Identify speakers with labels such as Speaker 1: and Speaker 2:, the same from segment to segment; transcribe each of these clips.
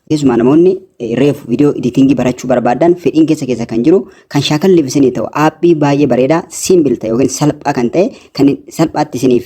Speaker 1: Keessumaa namoonni reefu viidiyoo editingii barachuu barbaadan, fedhiin keessa keessa kan jiru, kan shaakalliif isinii ta'u, aappii baay'ee bareedaa, simple ta'e yookiin salphaa kan ta'e, kan salphaatti isiniif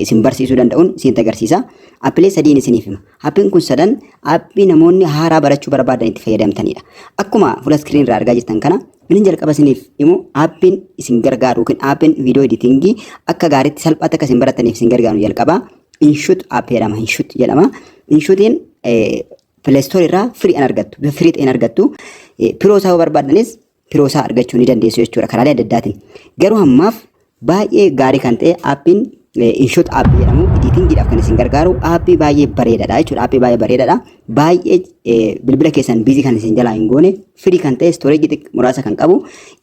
Speaker 1: isin barsiisuu danda'uun isinitti agarsiisa. Aappilee sadiin isiniif hima. Aappiin kun sadan aappii namoonni haaraa barachuu barbaadan itti fayyadamtanidha. Akkuma fuula screen irraa argaa jirtan kana, inni jalqaba isiniif himu, aappiin isin gargaaru yookiin aappiin viidiyoo editingii akka gaariitti salphaatti akka isin barataniif isin gargaaru jalqabaa InShot app jedhama. InShot jedhama. InShotiin Play Store irraa free an argattu. Bifa free ta'een argattu. Pro isaa yoo barbaaddanis pro isaa argachuu ni dandeessu jechuudha karaalee adda addaatiin. Garuu ammaaf baay'ee gaarii kan ta'e aappiin InShot app jedhamu editingiidhaaf kan isin gargaaru aappii baay'ee bareedaadha jechuudha. Aappii baay'ee bareedaadha. Baay'ee bilbila keessan busy kan isin jalaa hin goone, free kan ta'e, storage muraasa kan qabu,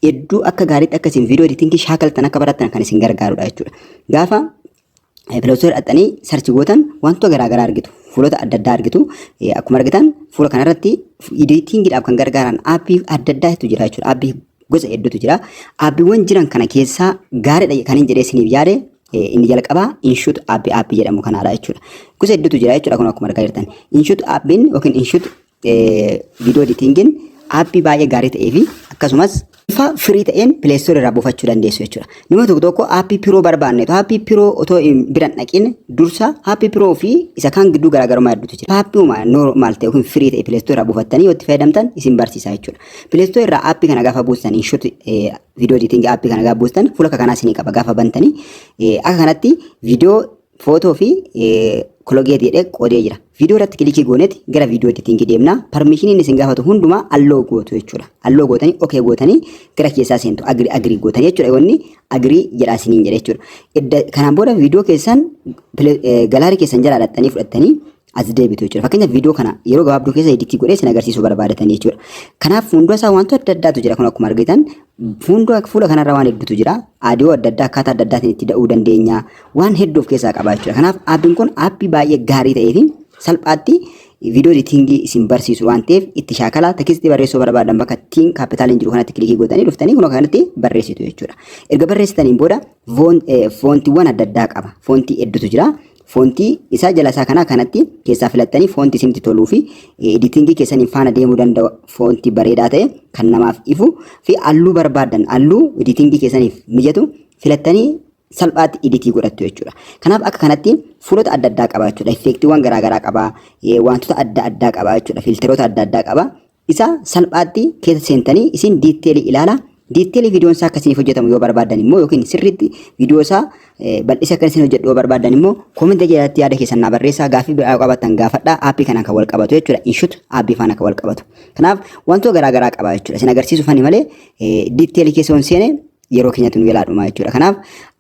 Speaker 1: hedduu akka gaariitti akka isin viidiyoo editingii shaakaltan, akka barattan kan isin gargaarudha jechuudha. Gaafa Play Store dhaqxanii search gootan wantoota garaagaraa argitu. Fuulota adda addaa argitu. Akkuma argitan fuula kanarratti editingiidhaaf kan gargaaran aappii adda addaatu jira jechuudha. Aappii gosa hedduutu jira. Aappiiwwan jiran kana keessaa gaariidha kan hin jedhee isiniif yaade inni jalqabaa InShot aappii jedhamu kanaadha jechuudha. Gosa hedduutu jira jechuudha kun akkuma argaa jirtan. InShot aappiin yookiin InShot viidiyoo editingiin aappii baay'ee gaarii ta'ee fi akkasumas bifa free ta'een Play Store irraa buufachuu dandeessu jechuudha. Nama tokko tokko aappii pro barbaannetu aappii pro otoo hin biran dhaqin dursa aappii pro fi isa kaan gidduu garaagarummaa hedduutu jira. Aappiuma normal ta'e yookiin free ta'e Play Store irraa buufattanii yoo itti fayyadamtan isin barsiisa jechuudha. Play Store irraa aappii kana gaafa buustan, InShot viidiyoo editingii aappii kana gaafa buustan, fuula akka kanaa isinii qaba. Gaafa bantanii akka kanatti viidiyoo, footoo fi collage jedhee qoodee jira. Viidiyoo irratti click gooneeti gara viidiyoo editingii deemna. Permissioniin isin gaafatu hundumaa allow gootu jechuudha. Allow gootanii, okay gootanii gara keessaa seentu, agree agree gootanii jechuudha. Wanni agree jedhaa isiniin jedhe jechuudha. Edda kanaan booda viidiyoo keessan gallery keessan jalaa dhaqxanii fudhattanii as deebitu jechuudha. Fakkeenyaaf, viidiyoo kana yeroo gabaabduu keessa edit godhee isin agarsiisuu barbaadatanii jechuudha. Kanaaf fuuldura isaa wantoota adda addaatu jira. Kun akkuma argitan fuuldura fuula kanarra waan hedduutu jira. Audio adda addaa akkaataa adda addaatiin itti da'uu dandeenya. Waan hedduu of keessaa qaba jechuudha. Kanaaf aappiin kun aappii baay'ee gaarii ta'ee fi salphaatti viidiyoo editingii isin barsiisu waan ta'eef itti shaakalaa. Text barreessuu barbaadan bakka tiin capitaliin jiru kanatti click gootanii dhuftanii kun kanatti barreessitu jechuudha. Erga barreessitaniin booda foontiiwwan adda addaa qaba. Foontii hedduutu jira. Foontii isaa jala isaa kanaa kanatti keessaa filattanii foontii isinitti toluu fi editingii keessaniin faana deemuu danda'u, foontii bareedaa ta'e kan namaaf ifu fi halluu barbaadan, halluu editingii keessaniif mijatu filattanii salphaatti edit godhattu jechuudha. Kanaaf akka kanatti fuulota adda addaa qaba jechuudha. Effectiiwwan garaagaraa qaba. Wantoota adda addaa qaba jechuudha. Filteroota adda addaa qaba. Isa salphaatti keessa seentanii isin detail ilaala. Detail viidiyoon isaa akkasiniif hojjetamu yoo barbaadan immoo, yookiin sirriitti viidiyoo isaa bal'isee akka isin hojjedhu yoo barbaadan immoo, comment jalatti yaada keessan naa barreessaa. Gaaffii biraa yoo qabaattan gaafadhaa, aappii kanaan kan wal qabatu jechuudha. InShot aappii faana kan wal qabatu. Kanaaf wantoota garaagaraa qaba jechuudha. Isin agarsiisuufani malee detail keessa hin seene, yeroo keenyatti nu jalaa dhuma jechuudha. Kanaaf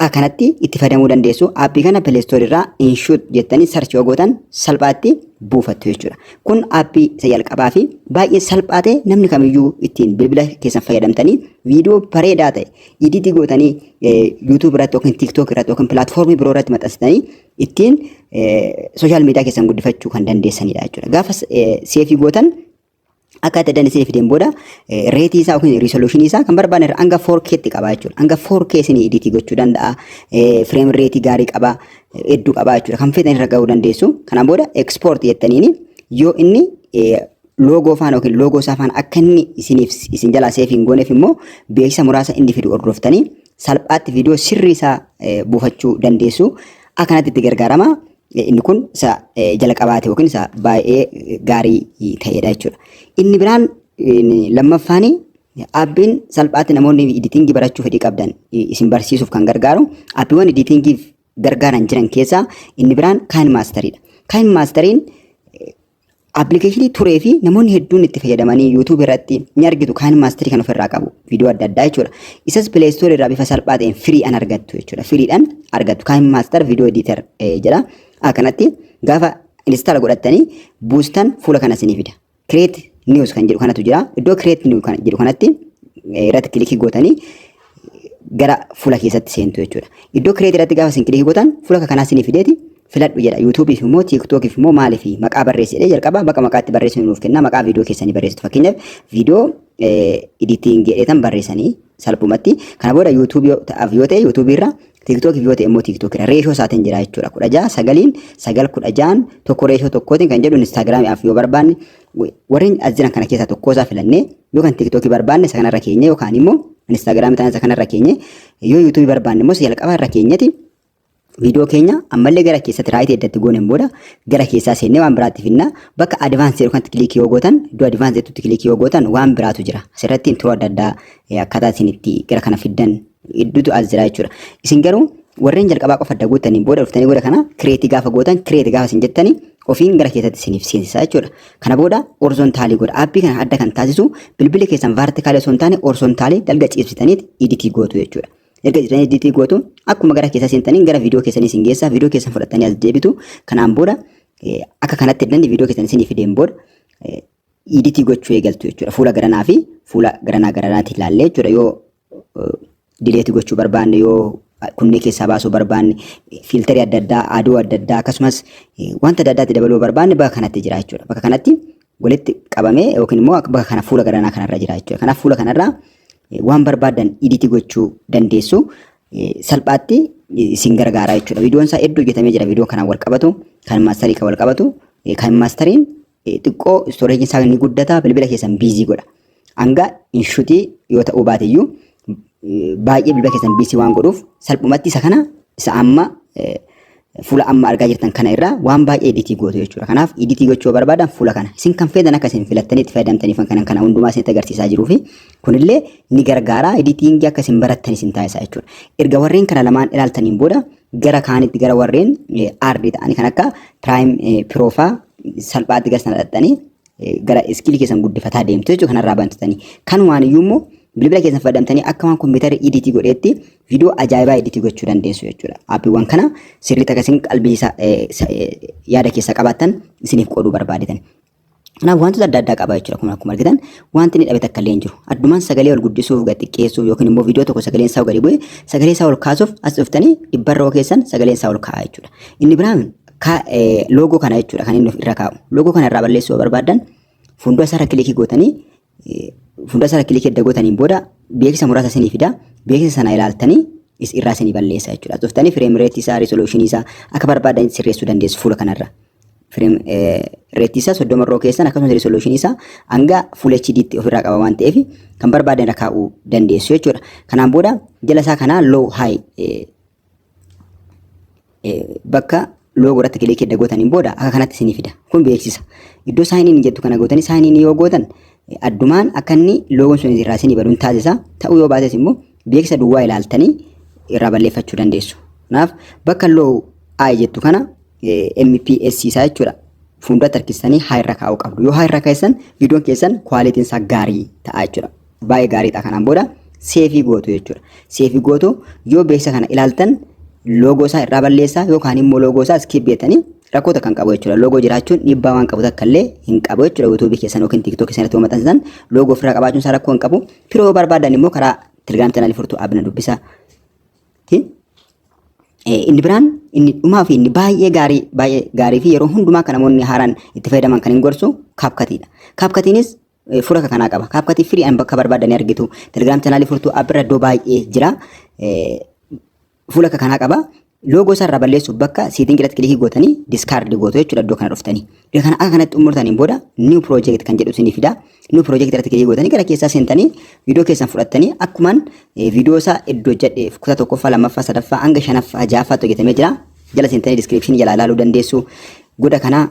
Speaker 1: akkanatti itti fayyadamuu dandeessu. Aappii kana Play Store irraa InShot jettanii search yoo gootan salphaatti buufattu jechuudha. Kun aappii isa jalqabaa fi baay'ee salphaa ta'e, namni kamiyyuu ittiin bilbila keessan fayyadamtanii viidiyoo bareedaa ta'e edit gootanii YouTube irratti yookiin TikTok irratti yookiin platform biroo irratti maxxansitanii ittiin social media keessan guddifachuu kan dandeessanidha jechuudha. Gaafa save gootan, akka itti addan isinii fideen booda, rate isaa yookiin resolution isaa kan barbaadan irra hanga 4K tti qaba jechuudha. Hanga 4K isinii edit gochuu danda'a. Frame rate gaarii qaba. Hedduu qaba jechuudha. Kan feetan irra gahuu dandeessu. Kanaan booda export jettaniini yoo inni logo faana yookiin logo isaa faana akka inni isiniif isin jalaa save hin gooneef immoo beeksisa muraasa inni fidu hordoftanii salphaatti viidiyoo sirrii isaa buufachuu dandeessu. Akkanatti itti gargaarama. Inni kun isa jalqabaate yookiin isa baay'ee gaarii ta'edha jechuudha. Inni biraan lammaffaan, aappiin salphaatti namoonni editingii barachuu fedhii qabdan isin barsiisuuf kan gargaaru, aappiiwwan editingiif gargaaran jiran keessaa inni biraan KineMasteriidha. KineMasteriin application turee fi namoonni hedduun itti fayyadamanii YouTube irratti ni argitu. KineMaster kan ofirraa qabu viidiyoo adda addaa jechuudha. Isas Play Store irraa bifa salphaa ta'een freedhaan argattu jechuudha. Freedhaan argattu. KineMaster video editor jedha. Akkanatti gaafa install godhattanii buustan fuula kana isinii fida. Create new kan jedhu kanatu jira. Iddoo create new kan jedhu kanatti irratti click gootanii gara fuula keessatti seentu jechuudha. Iddoo create irratti gaafa isin click gootan fuula kanaa isinii fideeti filadhu jedha. YouTubeiif immoo, TikTokiif immoo, maaliif maqaa barreessi jedhee jalqaba bakka maqaatti barreessu nuuf kenna. Maqaa viidiyoo keessanii barreessitu. Fakkeenyaaf, viidiyoo editing jedheetan barreessanii salphumatti. Kana booda YouTubeii ta'aaf yoo ta'e YouTubeii irra, TikTokiif yoo ta'e immoo TikTokidha. Ratio isaatiin jira jechuudha. 16:9iin 9:16 tokko ratio tokkootiin kan jedhu Instagramiidhaaf yoo barbaanne, warreen as jiran kana keessaa tokko isaa filannee, yoo kan TikTokii barbaanne isa kanarra keenye, yookaan immoo Instagramii ta'an isa kanarra keenye, yoo YouTubeii barbaanne immoo isa jalqabaa irra keenyeti, viidiyoo keenya ammallee gara keessatti right eddatti gooneen booda gara keessaa seennee waan biraatti finna. Bakka advance jedhu kanatti click yoo gootan, iddoo advance jettutti click yoo gootan, waan biraatu jira. Asirratti intro adda addaa, akkaataa isin itti gara kana fiddan hedduutu as jira jechuudha. Isin garuu warreen jalqabaa qofa adda guuttaniin booda dhuftanii booda kana create gaafa gootan, create gaafa isin jettanii, ofiin gara keessatti isiniif seensisa jechuudha. Kana booda horizontal godha. Aappii kana adda kan taasisu bilbilli keessan vertical osoo hin taane horizontal dalga ciibsitaniit edit gootu jechuudha. Erga ciibsitanii edit gootu, akkuma gara keessa seentanii gara viidiyoo keessanii isin geessa. Viidiyoo keessan fudhattanii as deebitu. Kanaan booda akka kanatti eddanni viidiyoo keessan isinii fideen booda edit gochuu eegaltu jechuudha. Fuula garanaa fi fuula garanaa garanaatti ilaallee jechuudha. Yoo delete gochuu barbaanne, yoo kunnee keessaa baasuu barbaanne, filter adda addaa, aduu adda addaa, akkasumas wanta adda addaatti dabaluu barbaanne bakka kanatti jira jechuudha. Bakka kanatti walitti qabamee yookiin immoo bakka kana fuula garanaa kanarra jira jechuudha. Kanaaf fuula kanarraa waan barbaadan edit gochuu dandeessu, salphaatti isin gargaara jechuudha. Viidiyoon isaa hedduu hojjetamee jira. Viidiyoo kanaan wal qabatu, KineMaster kan wal qabatu, KineMasteriin xiqqoo storageiin isaa ni guddata, bilbila keessan busy godha. Hanga InShot yoo ta'uu baate iyyuu baay'ee bilbila keessan busy waan godhuuf, salphumatti isa kana, isa amma fuula amma argaa jirtan kana irraa waan baay'ee edit gootu jechuudha. Kanaaf edit gochuu barbaadan fuula kana isin kan feetan akka isin filattanii itti fayyadamtaniif kan kana hundumaa isinitti agarsiisaa jiruu fi kunillee ni gargaara, editing akka isin barattan isin taasisa jechuudha. Erga warreen kana lamaan ilaaltaniin booda gara kaanitti, gara warreen aardii ta'anii kan akka Premiere Pro faa salphaatti gara sana dhaqxanii gara skill keessan guddifataa deemtu jechuudha kanarraa bantatanii. Kan waan iyyuu immoo bilbila keessan fayyadamtanii akka waan kompiitarri edit godheetti viidiyoo ajaa'ibaa edit gochuu dandeessu jechuudha. Aappiiwwan kana sirriitti akkasiin qalbii isaa yaada keessa qabaattan isiniif qooduu barbaadetan. Kanaaf wantoota adda addaa qaba jechuudha. Akkuma argitan wanti inni dhabe takka illee hin jiru. Addumaan sagalee ol guddisuuf, gad xiqqeessuuf, yookiin immoo viidiyoo tokko sagaleen isaa gadi bu'e sagalee isaa ol kaasuuf as dhuftanii dhibbarra keessan sagaleen isaa ol kaa'a jechuudha. Inni biraan logo kana jechuudha kan inni irra kaa'u. Logo kana irraa balleessuu yoo barbaaddan fuuldura isaarra click gootanii, fuuldura isaarra click edda gootaniin booda beeksisa muraasa isinii fida. Beeksisa sana ilaaltanii irraa isinii balleessa jechuudha. As dhuftanii frame rate isaa, resolution isaa akka barbaadan sirreessuu dandeessu fuula kanarra. Frame rate isaa 30 irra keessan, akkasumas resolution isaa hanga full HD tti ofirraa qaba waan ta'eef kan barbaadan irra kaa'uu dandeessu jechuudha. Kanaan booda jala isaa kanaa low high, bakka logo irratti click edda gootaniin booda akka kanatti isinii fida. Kun beeksisa. Iddoo sign in jettu kana gootanii sign in yoo gootan, addumaan akka inni logoon sun irraa isinii baduun taasisa. Ta'uu yoo baates immoo beeksisa duwwaa ilaaltanii irraa balleeffachuu dandeessu. Kanaaf bakka low high jettu kana MPS isaa jechuudha. Fuulduratti harkistanii high irra kaa'uu qabdu. Yoo high irra keessan, viidiyoon keessan qualityn isaa gaarii ta'a jechuudha. Baay'ee gaarii ta'a. Kanaan booda save gootu jechuudha. Save gootu. Yoo beeksisa kana ilaaltan logo isaa irraa balleessaa yookaan immoo logo isaa skip jettanii rakkoo kan qabu jechuudha. Logo jiraachuun dhiibbaa waan qabu takka illee hin qabu jechuudha. YouTubeii keessan yookiin TikTokii keessan irratti maxxansitan logo ofirraa qabaachuun isaa rakkoo hin qabu. Pro barbaadan immoo karaa Telegram channel Furtuu Abna dubbisaa. Inni biraan, inni dhumaa fi inni baay'ee gaarii, baay'ee gaarii fi yeroo hundumaa kan namoonni haaraan itti fayyadaman kan hin gorsu CapCutiidha. CapCutiinis fuula kanaa qaba. CapCut free bakka barbaadanii argitu. Telegram channel Furtuu Abbirra iddoo baay'ee jira. Fuula kanaa qaba. Logo isaa irraa balleessuuf bakka setting irratti click gootanii discard gootu jechuudha iddoo kana dhuftanii. Iddoo kana akka kanatti xumurtaniin booda new project kan jedhu isinii fida. New project irratti click gootanii gara keessaa seentanii viidiyoo keessan fudhattanii, akkumaan viidiyoo isaa iddoo jedhe kutaa tokkoffaa, lammaffaa, sadaffaa hanga shanaffaa, ja'affaatti hojjetamee jira. Jala seentanii description jala ilaaluu dandeessu. Goda kana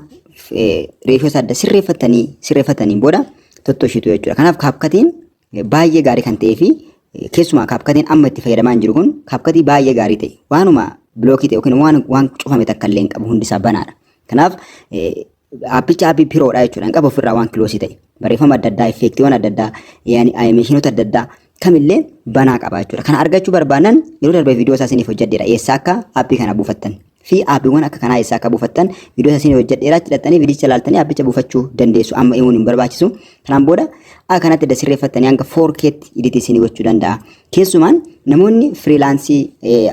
Speaker 1: ratio isaa adda sirreeffattanii booda tottoshitu jechuudha. Kanaaf CapCutiin baay'ee gaarii kan ta'ee fi keessumaa CapCutiin amma itti fayyadamaa jiru kun CapCut baay'ee gaarii ta'e, waanuma block ta'e yookiin waan cufame takka illee hin qabu, hundi isaa banaadha. Kanaaf aappicha aappii prodha jechuudha. Hin qabu ofirraa waan close ta'e. Barreeffama adda addaa, effectiiwwan adda addaa, yaani animationoota adda addaa kamillee banaa qaba jechuudha. Kana argachuu barbaadan yeroo darbe viidiyoo isaa isiniif hojjedheera. Eessaa akka aappii kana buufattan fi aappiiwwan akka kanaa eessaa akka buufattan viidiyoo isaa isiniif hojjedheera. Achi hidhattanii viidicha ilaaltanii aappicha buufachuu dandeessu. Amma himuun hin barbaachisu. Kanaan booda akka kanatti adda sirreeffattanii hanga 4K'tti edit isinii gochuu danda'a. Keessumaan namoonni freelance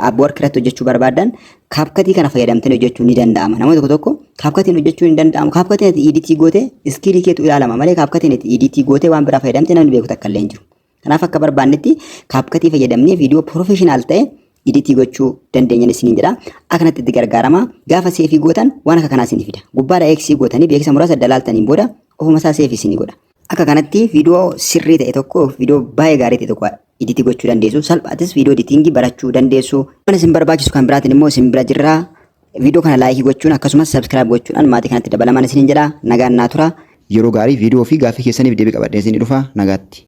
Speaker 1: Upwork irratti hojjechuu barbaadan CapCut kana fayyadamtanii hojjechuu ni danda'ama. Namoonni tokko tokko CapCutiin hojjechuu hin danda'amu. CapCutiin ati edit goote skill keetu ilaalama malee CapCutiin ati edit gootee waan biraa fayyadamte namni beeku takka illee hin jiru. Kanaaf akka barbaannetti CapCut fayyadamnee viidiyoo professional ta'e edit gochuu dandeenyan isiniin jedha. Akkanatti itti gargaarama. Gaafa save gootan waan akka kanaa isinii fida. Gubbaadha X gootanii beeksisa muraasa dalaaltaniin booda ofuma isaa save isinii godha. Akka kanatti viidiyoo sirrii ta'e tokko, viidiyoo baay'ee gaarii ta'e tokko edit gochuu dandeessu. Salphaatis viidiyoo editing barachuu dandeessu. Waan isin barbaachisu kan biraatiin immoo isin bira jirra. Viidiyoo kana like gochuun akkasumas subscribe gochuudhaan maatii kanatti dabalaman isiniin jedha. Nagaan naa tura.
Speaker 2: Yeroo gaarii. Viidiyoo fi gaaffii keessaniif deebii qabadhee isinii dhufa. Nagaatti.